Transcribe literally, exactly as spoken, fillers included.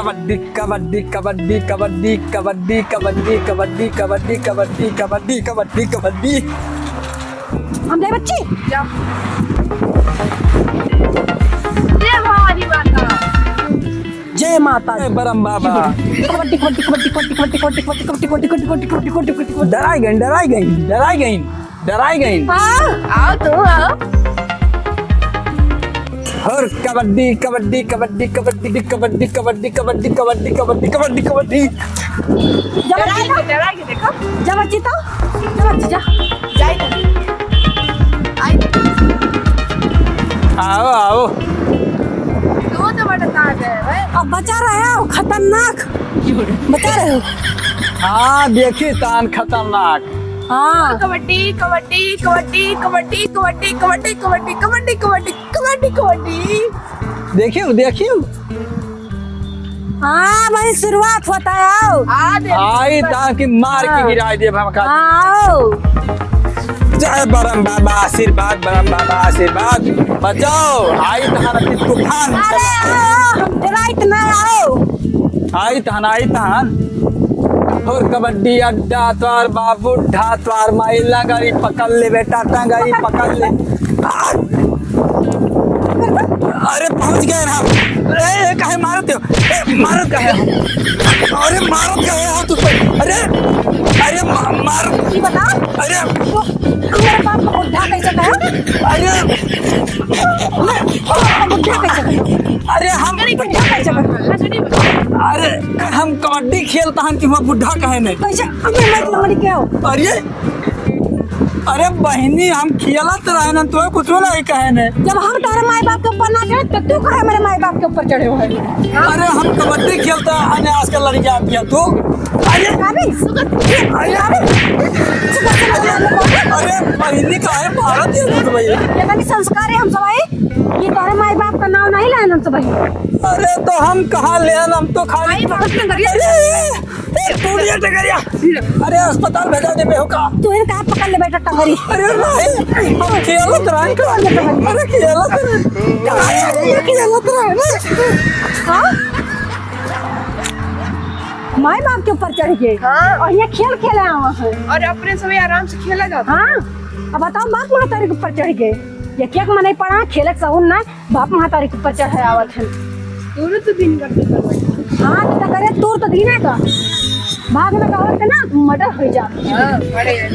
कबड्डी, कबड्डी, कबड्डी। हम जाए बच्ची। जा। जय भवानी माता। जय माता दी। जय बरम बाबा। कबड्डी, कबड्डी, कबड्डी। डराई गई, डराई गई, डराई गई, डराई गई। हाँ। आओ तू, आओ। और कबड्डी, कबड्डी, कबड्डी। जबरदस्ती तो। डराई के, डराई के देखो। जबरदस्ती तो। जबरदस्ती जा। जाई तो। आई। आओ, आओ। तू तो बड़ा ताज है, भाई। अब बचा रहे हो, खतरनाक। बचा रहे हो। हाँ, देखी तान खतरनाक। हाँ। कबड्डी, कबड्डी, कबड्डी। देखियो, देखियो। हाँ भाई, शुरुआत होता है, आओ। आ दे। आई ताकि मार के हाँ। गिराई देब हम का। आओ। जय बरम बाबा आशीर्वाद, बरम बाबा आशीर्वाद। बचाओ, आई तहन अति तूफान। अरे आओ, आओ, हम डराइत ना, आओ। आई तहन, आई तहन। और कबड्डी अड्डा, तोर बाबू ढा, तोर माई लंगड़ी पकड़ ले बेटा, टंगड़ी पकड़ ले। आ! अरे पहुंच गए ना। ए, ए, काहे मारत हो? ए, मारत काहे हो? अरे मारत काहे हो तू पे? अरे, अरे मा-, मार। ये बताओ। अरे। तू, तू मेरे बाप को बुढ़ा कैसे कहे? अरे। मैं, बुढ़ा कैसे कहे? अरे हम बुढ़ा कैसे कहे? अरे हम कबड्डी खेलता हन कि वहाँ बुढ़ा कहे नहीं। कैसे? अबे मैं तुम्हारी क्या हो? अरे अरे बहिनी, हम खेलत रहे न, तोहे कुछो नहीं कहे ने। जब हम तोहरे माई बाप के ऊपर ना चढ़े, तो तू काहे मेरे माई बाप के ऊपर चढ़े हो? अरे हम कबड्डी खेलता, अने आजकल लड़कियाँ आती है तू। अरे अरे, अरे, अरे बहिनी, काहे मारत है तू भाई? ये तनी संस्कार है हम सब भाई। ये तोहरे माई बाप का नाम नहीं लेन हम सब भाई। अरे तो हम कहाँ लेन, हम तो खाली भाई, बहुत सुंदर है। अरे, ए, टूट गया टकरिया। अरे, अस्पताल भेजा दे, बेहो का। तू इनका हाथ पकड़ ले बेटा, टंगरी। अरे, नहीं, हम खेलत रहे। अरे, खेलत रहे। अरे, खेलत रहे। हाँ? माई बाप के ऊपर चढ़ गए। हाँ। और ये खेल खेले आवा है। और अपने समय आराम से खेला जाता। हाँ। अब बताओ, बाप महतारी के ऊपर चढ़ गए। ये क्या मने पड़ा, खेलक सहूर ना। बाप महतारी के ऊपर चढ़े आवत है। तोरो तो दिन करते करवाई। हाँ, तो करे तोर तो दिन है का? भाग में कहत है ना, मर्डर हो जात। हाँ, बड़े हैं।